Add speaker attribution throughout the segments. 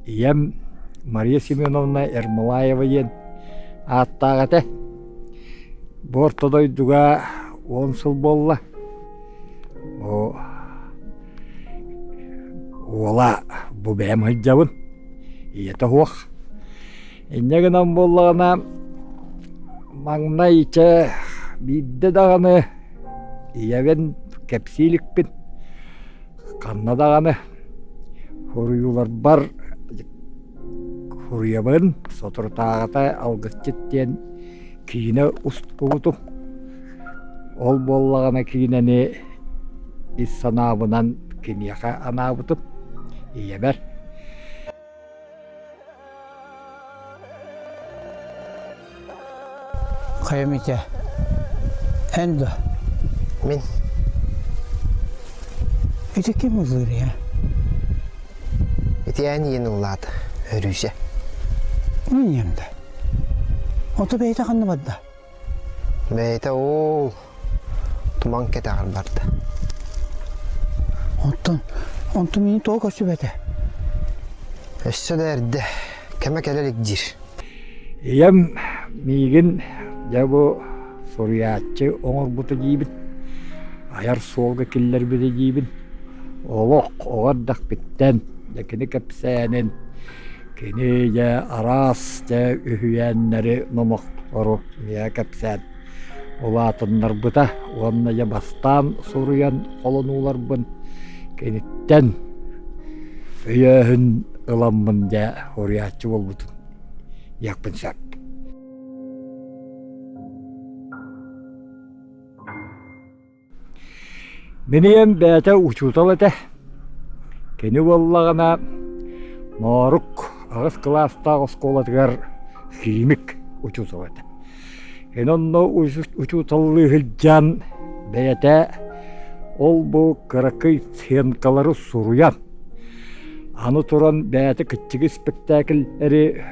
Speaker 1: Ийэм Мария Семеновна Ермолаева диэн ааттаах этэ. Бу орто дойдуга 10 сыл буолла. О уола бу бэйэм сылдьабын. Ийэтэ суох. Инньэ гынан буоллаҕына маҥнай чэ биирдэ даҕаны ийэбин кэпсии иликпин. Ханна даҕаны суруйууларбар суруйабын, соторутааҕыта Алгысчыт диэн киинэ устубутум. Ол буоллаҕына киинэни ис санаабынан киниэхэ анаабытым, ийэбэр.
Speaker 2: Хайа Митя, эн да?
Speaker 3: Мин.
Speaker 2: Ити ким ыллыыр ийэ?
Speaker 3: Ити эн ийэн ыллаата, Өрүүсэ.
Speaker 2: Мин ийэм да. Ото бэйэтэ ханна барда?
Speaker 3: Бэйэтэ ол туман кэтэҕэр барда.
Speaker 2: Онтон, онтон миигин тоҕо көрсүбэтэ?
Speaker 3: Өссө да эрдэ, кэмэ кэлэ илик диир.
Speaker 1: Ийэм миигин дьэ бу суруйааччы оҥорбута диибин, айар суолга киллэрбитэ диибин. Олох оҕо эрдэхпиттэн дьэ кини кэпсээнин, кини дьэ араас дьэ үһүйээннэри номохтору миэхэ кэпсээн улаатыннарбыта уонна дьэ бастаан суруйан холонууларбын киниттэн өйөөһүн ыламмын дьэ суруйааччы буолбутум диэхпин сөп. Мин ийэм бэйэтэ учуутал этэ. Кини буоллаҕына Моорук аҕыс кылаастаах оскуолатыгар химик учуутал этэ. Кини онно учууталлыы сылдьан бэйэтэ ол-бу кыракый сценкалары суруйан, аны туран бэйэтэ кыччыгы испэктээкиллэри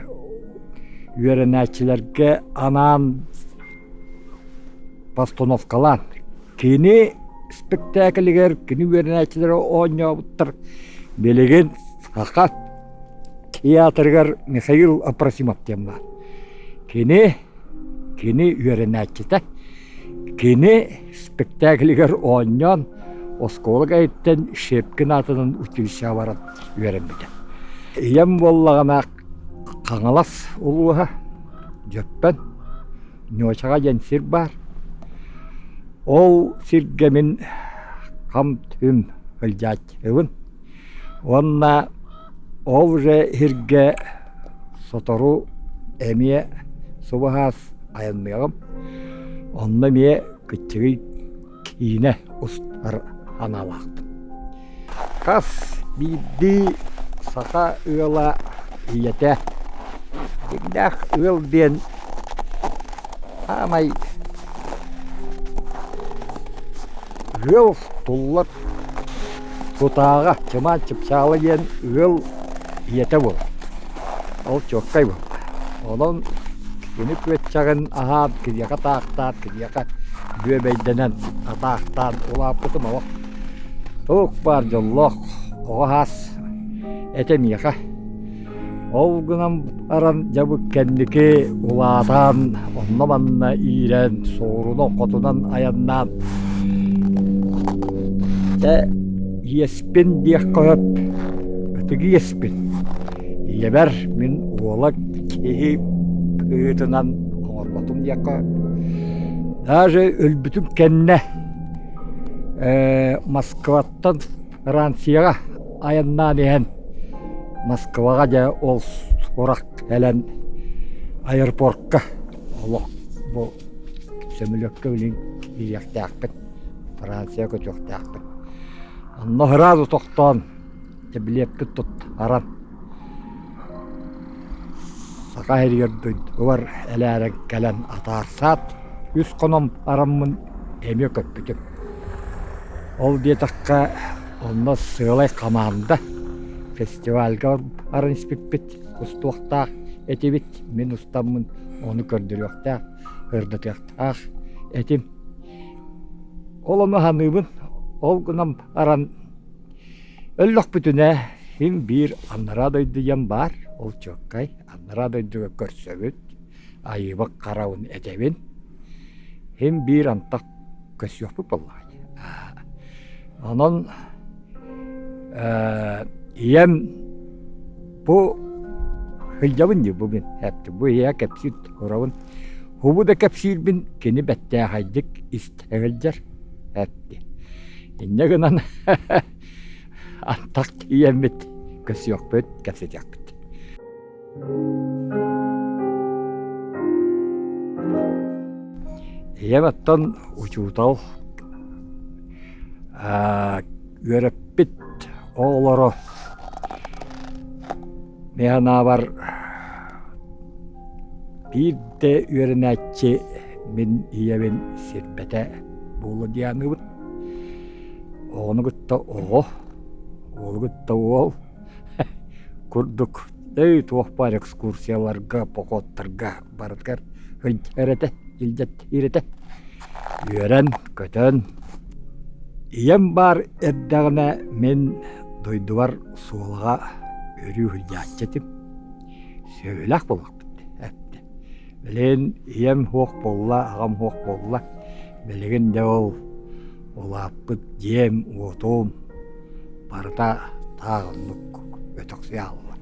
Speaker 1: үөрэнээччилэргэ анаан постановкалаан кини спектаклигэр кини үөрэнээччилэрэ оонньообуттар билигин саха театрыгар Михаил Апросимов диэн баар кини кини үөрэнээччитэ кини спектаклигэр оонньоон оскуола кэнниттэн Щепкин аатынан училищеҕа баран үөрэммитэ ийэм буоллаҕына Хаҥалас улууһа Дьөппөн Ньуочаҕа диэн сир баар. Ол сиргэ мин хам-түм сылдьааччыбын. Уонна ол уже сиргэ сотору эмиэ субуһаас айанныаҕым. Онно эмиэ кыччыгый киинэ устар аналаахпын. Хас биирдии саха ыала ийэтэ дьиҥнээх ыал диэн саамай ыал туллар тутааҕа чымаан чыпчаала диэн ыал ийэтэ буолар. Ол чуоккай буолла. Онон кини күөччэҕин аһаан киниэхэ таахтаан киниэхэ бүөбэйдэнэн атаахтаан улааппытым олох туох баар дьоллоох оҕо саас этэ миэхэ. Ол гынан баран дьэ бу кэнники улаатан онно-манна иирэн соҕуруунан-хотунан айаннаан дьэ иэспин диэххэ сөп ытык иэспин ийэбэр мин уола киһи быһыытынан оҥорботум диэххэ даже өлбүтүм кэннэ Москваттан Францияҕа айаннаан иһэн Москваҕа дьэ ол сурах кэлэн аэропортка олох бу сөмөлүөккэ билигин киириэхтээхпит Франция көтүөхтээхпит онно сразу тохтоон билиэппит туттаран Саха сиригэр дойдубар элээрэн кэлэн атаарсаат, үс хонон бараммын эмиэ көппүтүм. Ол диэтэххэ, онно сыалай хамаанда фестивальга баран испиппит, устуохтаах этибит, мин устаммын ону көрдөрүөхтээх, ырдатыахтаах этим. Ол ону саныыбын, ол гынан баран өллөхпүтүнэ. Син биир анараа дойду диэн баар, ол чуолкай. Анараа дойдуга көрсөбүт, айыыбыт харабын этэбин. Син биир антах көрсүөхпүт буоллаҕа дии. Онон ийэм бу сылдьабын дии бу мин бу ийэ кэпсиир турабын. Хубу да кэпсиирбин кини бэттээхэйдик истэ сылдьар эпти. Инньэ гынан антах тиийэммит көрсүөхпүт, кэпсэтиэхпит. Ийэм оттон учуутал үөрэппит оҕолоро мин санаабар биир да үөрэнээччи мин ийэбин сирбэтэ буолуо дии саныыбын. Оҕону кытта оҕо, уолу кытта уол курдук өй туох баар экскурсияларга, походтарга барытыгар сылдьар этэ, илдьэттиир этэ. Үөрэн, көтөн ийэм баар эрдэҕинэ мин дойдубар Суолаҕа өрүү сылдьааччы этим. Сөбүлээх буоллахпыт эттэ. Билигин ийэм суох буолла, аҕам суох буолла. Билигин дьэ ол улааппыт дьиэм-уотум барыта таах оннук өтөхсүйэ хаалла.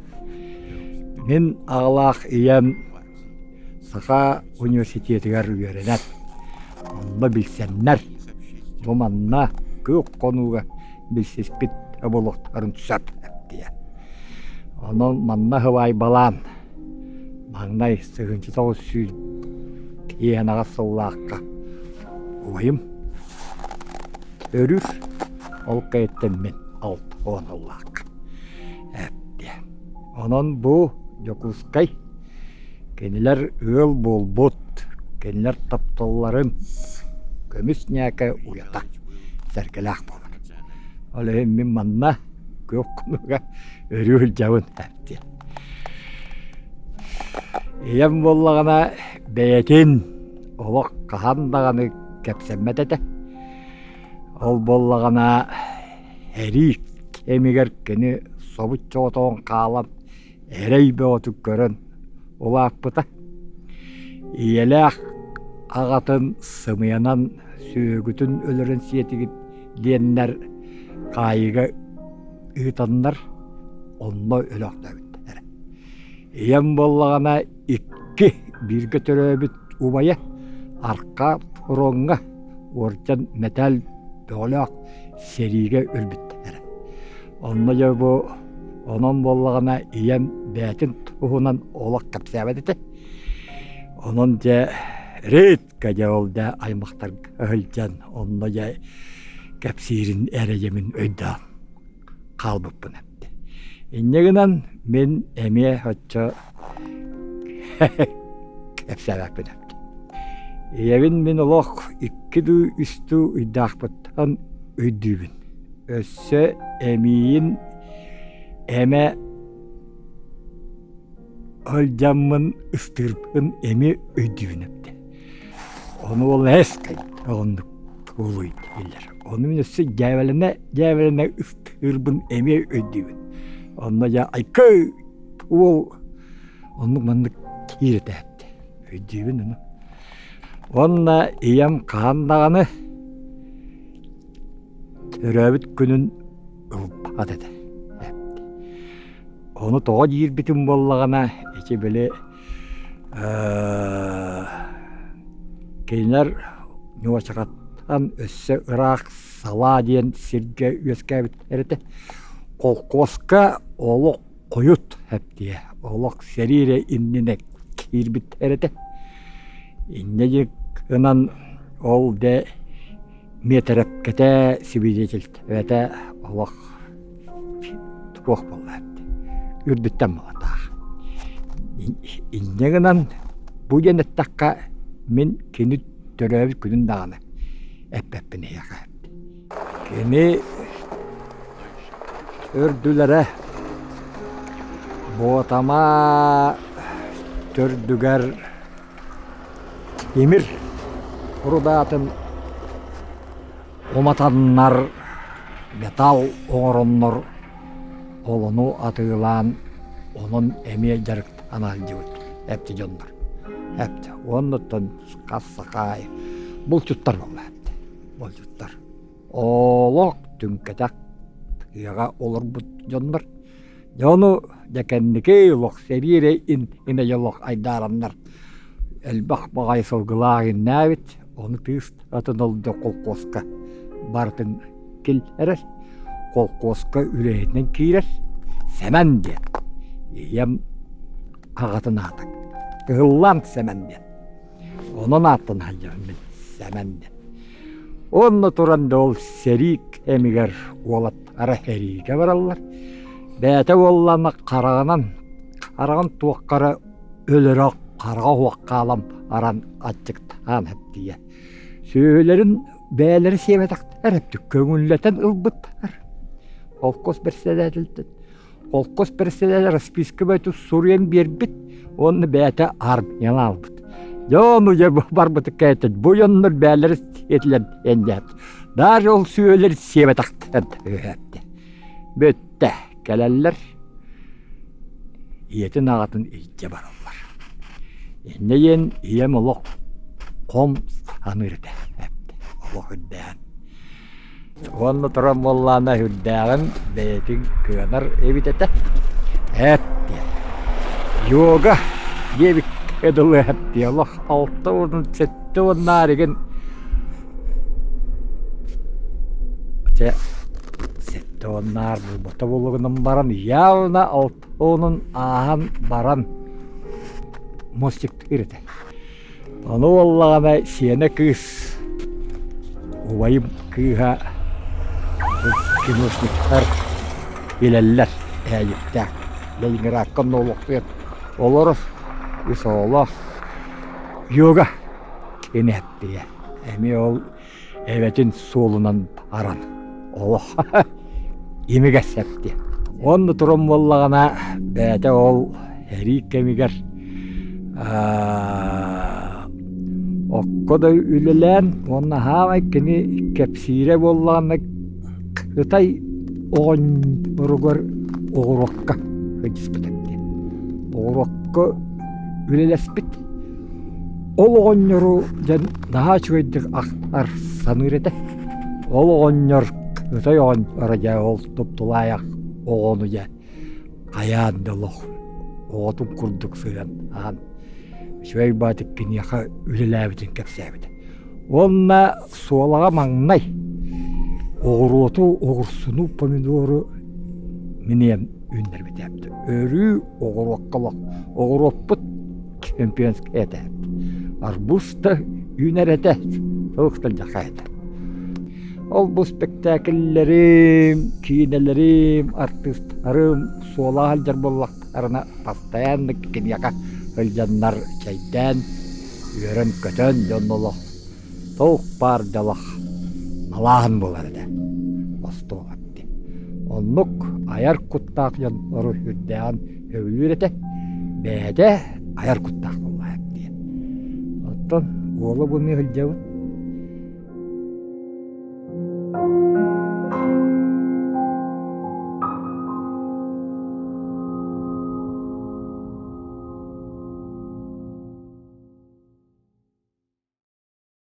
Speaker 1: Мин аҕалаах ийэм Саха университетыгар үөрэнэр. Онно билсэннэр, бу манна Күөх Хонууга билсиспит буолуохтарын сөп диye. Онон манна сыбаайбалаан маҥнай 1998 сыллаахха убайым төрүүр, ол кэнниттэн мин 60 сыллаахха эптиэ. Онон бу Дьокуускай кинилэр ыал буолбут, кинилэр тапталларын көмүс ньээкэ уйата сэргэлээх буолар. Ол иһин мин манна күөх хонууга өрүү сылдьабын диэн. Ийэм буоллаҕына бэйэтин олох хаһан даҕаны кэпсэммэт этэ. Ол буоллаҕына эрии кэмигэр кини собуччу оҕотоҕун хаалан эрэй бөҕөтүн көрөн улааппыта. Ийэлээх аҕатын сымыйанан сүөгүтүн өлөрөн сиэтигит диэннэр хаайыыга ыытаннар онно өлөөхтөөбүттэрэ. Ийэм буоллаҕына икки бииргэ төрөөбүт убайа Арка фроҥҥа уордьан мэтээл бөҕөлөөх сэриигэ өлбүттэрэ. Онно дьэ бу онон буоллаҕына ийэм бэйэтин туһунан олох кэпсээбэт этэ. Онон дьэ редко дьэ ол дьэ аймахтарга сылдьан онно дьэ кэпсиирин эрэйэмин өйдөөн хаалбыппын эптэ. Инньэ гынан мин эмиэ оччо кэпсээбэппин эптэ. Ийэбин мин олох икки дуу үс дуу ыйдаахпыттан өйдүүбүн. Өссө эмиийин эмэ ылдьаммын ыстыырбын эмиэ өйдүүбүн эбитэ. Ону ол эс оннук буолуй дииллэр. Ону мин өссө дьээбэлэнэ дьээбэлэнэ ыстыырбын эмиэ өйдүүбүн. Онно дьэ айкы уол оннук маннык киир этэ өйдүүбүн ону. Уонна ийэм хаһан даҕаны Төрөөбүт күнүн ылбат этэ. Ону тоҕо диирбитин буоллаҕына, ити били кинилэр Ньуочахаттан өссө ыраах Салаа диэн сиргэ үөскээбиттэр этэ. Холкуоска олох хойут эптиэ, олох сэрии эрэ иннинэ киирбиттэр этэ. Инньэ гынан ол дэ Миэтэрэпкэтэ, свидетельствэтэ олох туох буолла үрдүттэн буолатаах. Инньэ гынан бу диэн эттэххэ мин кини төрөөбүт күнүн даҕаны эппэппин эһиэхэ. Кини үрдүлэрэ Буотама төрдүгэр Тимир рудаатын уматаннар, металл оҥороннор. Ол ону атыылаан, онон эмиэ дьарыктана сылдьыбыт эпти дьоннор. Эпти. Уоннуттан хас сахаай булчуттар буолла эпти. Булчуттар. Олох түҥкэтэх тыаҕа олорбут дьоннор. Дьону дьэ кэнники олох сэриирэ инэ олох айдаараннар элбэх баҕайы сылгылаах иннээбит, ону тыыс атын олдо колхозка барытын киллэрэр, колхозка үлэһитинэн киирэр Сэмэн диэн. Ийэм аҕатын аата Кыһыллаан Сэмэн диэн. Онон ааттана сылдьабын мин Сэмэн диэн. Онно туран да ол сэрии кэмигэр уолаттара сэриигэ бараллар. Бэйэтэ уоллаана хараҕынан хараҕын туохха эрэ өлөрө хараҕа суох хаалан баран аччыктаан эптийэ. Сүөһүлэрин бэйэлэрэ сиэбэтэхтэр эптик көҥүллэтэн ылбыттар. Холкуос бэрэссэдээтэлтэн Холкуос бэрэссэдээтэлэ расписка бөтү суруйан биэрбит уонна бэйэтэ армияны аалбыт. Дьэ ону дьэ барбыты кээтин бу дьоннор бэйэлэрэ сиэтилэр диэн Даже ол сүөлэр сиэбэтэхтэр үһэттэ. Бүттэ кэлэллэр ийэтин аҕатын илдьэ бараллар. Инньэ диэн ийэм олох хом саныыр этэ олох үрдээн. Уонна туран буоллаҕына сүрдээҕин бэйэтин кыанар эбит этэ. Эт диэн. Йога диэбиккэ дылы эт диэн олох 60 уоннаарыгын чэ сэттэ уоннаар буолбата буолугунан баран явно алта уонун ааһан баран мостиктыыр этэ. Ону буоллаҕына сиэнэ кыыс убайым кыыһа киношниктар билэллэр ээйиктээх Ленинградка онно олохсуйан олорор үс оҕолоох йога кинээттийэ эмиэ ол эбэтин суолунан баран олох имигэс эптиэ. Уонна туран буоллаҕына бэйэтэ ол сэрии кэмигэр окко да үлэлээн уонна хаамай кини кэпсиирэ буоллаҕына Кытай оҕонньоругар оҕуруокка сылдьыспыт эбит. Оҕуруокка үлэлэспит. Ол оҕонньору дьэн наһаа үчүгэйдик ахтар саныыр этэ. Ол оҕонньор Кытай оҕонньоро дьэ ол туптулаайах оҕону дьэ хайаан да олох оҕотун курдук сыһыан аан үчүгэй баатык киниэхэ үлэлээбитин кэпсээбитэ. Уонна суолаҕа маҥнай оҕуруоту, оҕурсуну, помидору миниэн үүннэрбитээбит. Өрүү оҕуруокка олох оҕуруоппут чемпионскай этэ. Арбуз да үүнэр этэ, туох да дьаха этэ. Ол бу спектакльлэрим, киинэлэрим, артыыстарым суолаах сылдьар буоллахтарына постоянно киниэхэ сылдьаннар чэйдээн, үөрэн-көтөн дьон олох туох баар дьалах малааһын буолар этэ. Остуол этти. Оннук айар куттаах дьон ору үрдээҕин сөбүлүүр этэ. Бэйэтэ айар куттаах буолла диэн. Оттон уола бу сылдьабын.